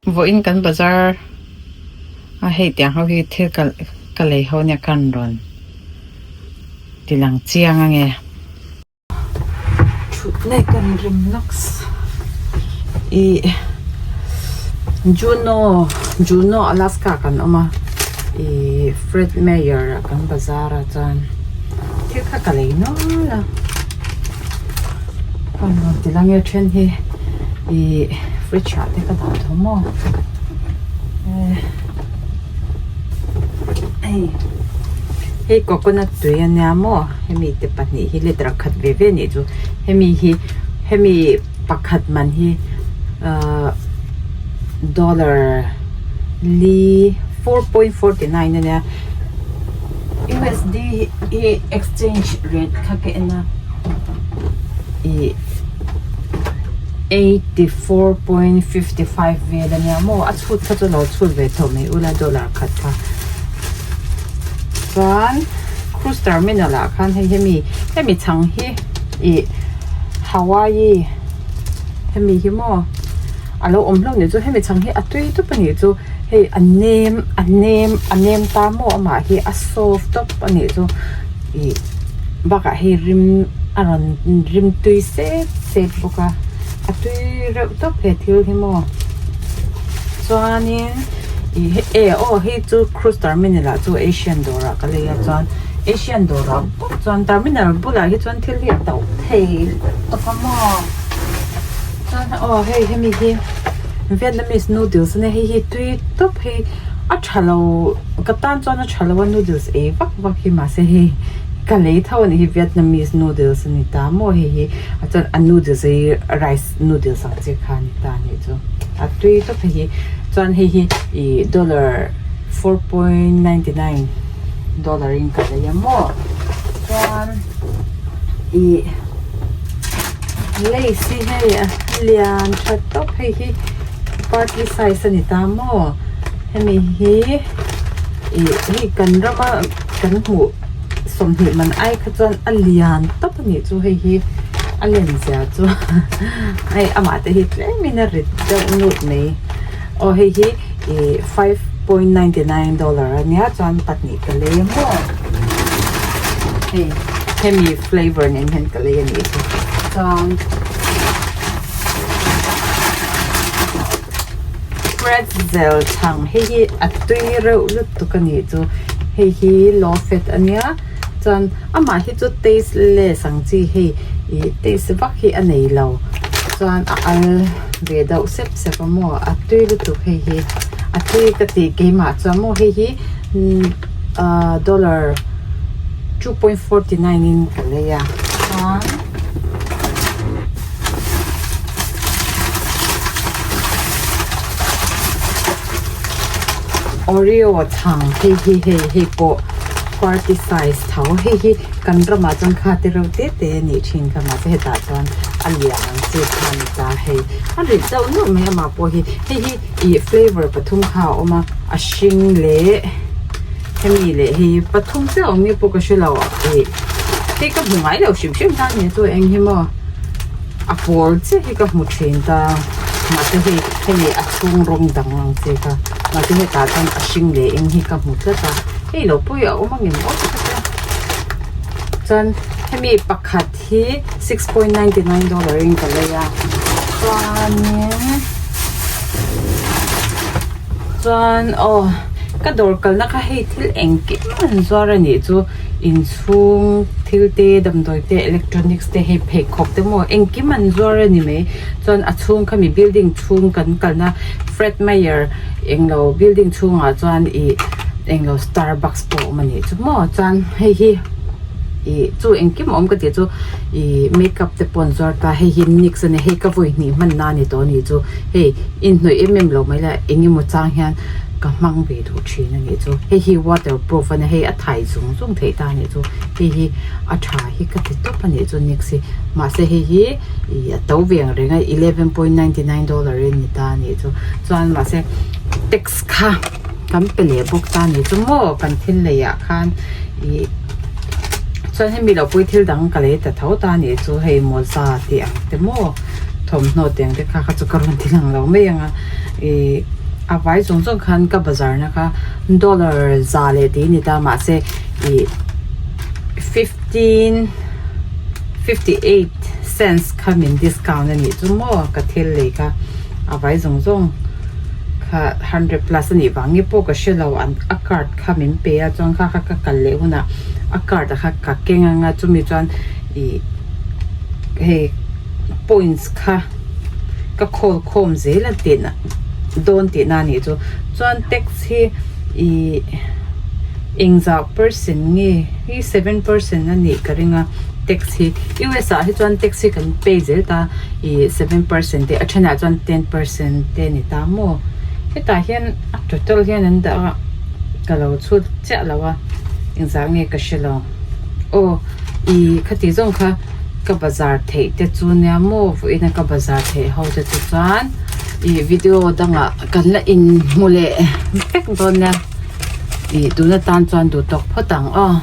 Vawiin kan bazar a hei tiang ho hi thil ka ka lei ho nia khan rawn ti lang chiang ange. Thutna kan rem lawks ih Juno Juno Alaska kan awm a ih Fred Meyer ah kan bazar ah chuan thil kha ka lei nual a. Kan rawn ti lang e then hi ih fridge ah te ka dah tho maw hei hei coconut tui a nia maw hemi te pahnih hi liter khat ve ve anih chu hemi hi hemi pakhat man hi ahh dollar li 4.49 a nia. USD hi exchange rate kha ka en a ih 84.55 vel a nia maw a chhut kha chu lo chhut ve tawh mai ula dollar khat kha chuan cruise terminal ah khan hei hemi hemi chhang hi ih Hawaii hemi hi maw a lo awm hlauh ni chu hemi chhang hi a tui tawp a nih chu. Hei a nem a nem a nem ta maw amah hi a soft tawp a nih chu ih bakah hei rim a rawn rim tui sep sep bawk a a tui reuh tawp he thil hi maw chuanin ih e aw hei chu cruise terminal ah chu asian dawrah ka lei a chuan asian dawrah bawk chuan terminal bulah hi chuan thil hi a to thei tawp a maw chuan aw hei hemi hi. Vietnamese noodles ania hei hi tui tawp hei a tha lo ka tan chuan a tha lo a noodles ei vak vak hi mahse hei ka lei tho anih hi Vietnamese noodles a ni ta maw hei hi a chuan a noodles hi rice noodles ang chi kha a ni ta anih chu a tui tawp hei hi chuan hei hi ih dollar 4.99 dollar in ka lei a maw chuan ih. Lace hi hei a lian tha tawp hei hi party size a ni ta maw hemi hi ih hei kan rama kan hmuh 20 man ai kha chuan a lian tawp a nih chu hei hi a len zia chu hei amah te hi tlemin a rit deuh nut mai aw hei hi ih 5.99 dollar a nia chuan pahnih ka lei a maw hei hemi flavour nen hian ka lei a nih chu chuan pretzel chhang hei hi a tui reuh lutuk a nih chu hei hi low fat a nia chuan amah hi chu tasteless ang chi hei ih taste vak hi a nei lo chuan a al ve deuh sep sep a maw a tui lutuk hei hi a tui ka tih keimah chuan maw hei hi ahh dollar 2.49 in ka lei a chuan Oreo chhang hei hi hei hei pawh party size tho hei hi kan ramah chuan kha te reuh te te a nih thin kha mahse hetah chuan a lian ang chi kha a ni ta hei a rit deuh nuah mai amah pawh hi hei hi ih flavour pathum kha a awm a a hring leh hemi leh hei pathum chiah awm nge pawh ka hre lo ih hei ka hmu ngai lo hrim hrim ta a ni chu eng hi maw a pawl chiah hi ka hmu thin ta mahse hei hemi a chhung rawng dang ang che kha mahse hetah chuan a hring leh eng hi ka hmu tlat a hei lo pawh hi a awm angem aw ka tia chuan hemi pakhat hi 6.99 dollar in ka lei a chuanin chuan aw ka dawr kalna kha hei thil engkim an zuar a nih chu inchhung thil te damdawi te electronics te hei pheikhawk te maw engkim an zuar a ni mai chuan a chhung khami building chhung kan kalna Fred Meyer englo building chhungah chuan ih englo Starbucks pawh a awm a nih chu maw chuan hei hi ih chu engkim a awm ka tih chu ih makeup te pawh an zuar ta hei hi NYX a ni hei ka vawi hnih hman na a ni tawh a nih chu hei inhnawih em em lo mai la engemaw chang hian ka hmang ve duh thin a nih chu hei hi waterproof a nia hei a thai zung zung theih ta a nih chu hei hi a tha hi ka ti tawp a nih chu NYX hi mahse hei hi ih a to ve ang reng a 11.99 dollar in ni ta a nih chu chuan mahse tax kha kan pe leh bawk ta a nih chu maw kan thil lei ah khan ih chuan hemi lo pawh hi thil dang ka lei ta tho ta a nih chu hei mawza tih ang te maw thawmhnaw tih ang te kha kha chu ka rawn ti lang lo mai ang a ih. A vai zawng zawng khan ka bazar na kha dollar za leh tih a ni ta mahse ih fifteen 58 cents kha min discount a nih chu maw ka thil lei kha a vai zawng zawng kha hundred plus a nih vang nge pawh ka hre lo an a card kha min pe a chuan kha kha ka kal leh hunah a card ah kha ka keng anga chumi chuan ih hei points kha ka khawl khawm zel a tihna dawn tihna a nih chu chuan tax hi ih engzah percent nge hi seven percent a nih ka ring a tax hi U_S ah hi chuan tax hi kan pay zel ta ih seven percent te a thenah chuan ten percent te a ni ta maw hetah hian a total hian an dah a ka lo chhut chiah lo a engzah nge ka hre lo aw ih khati zawng kha ka bazar theih te chu nia maw vawiin a ka bazar theih ho te chu chuan ih video dangah kan la inhmu leh vek dawn nia. Ih tuna tan chuan duh tawk phawt ang aw.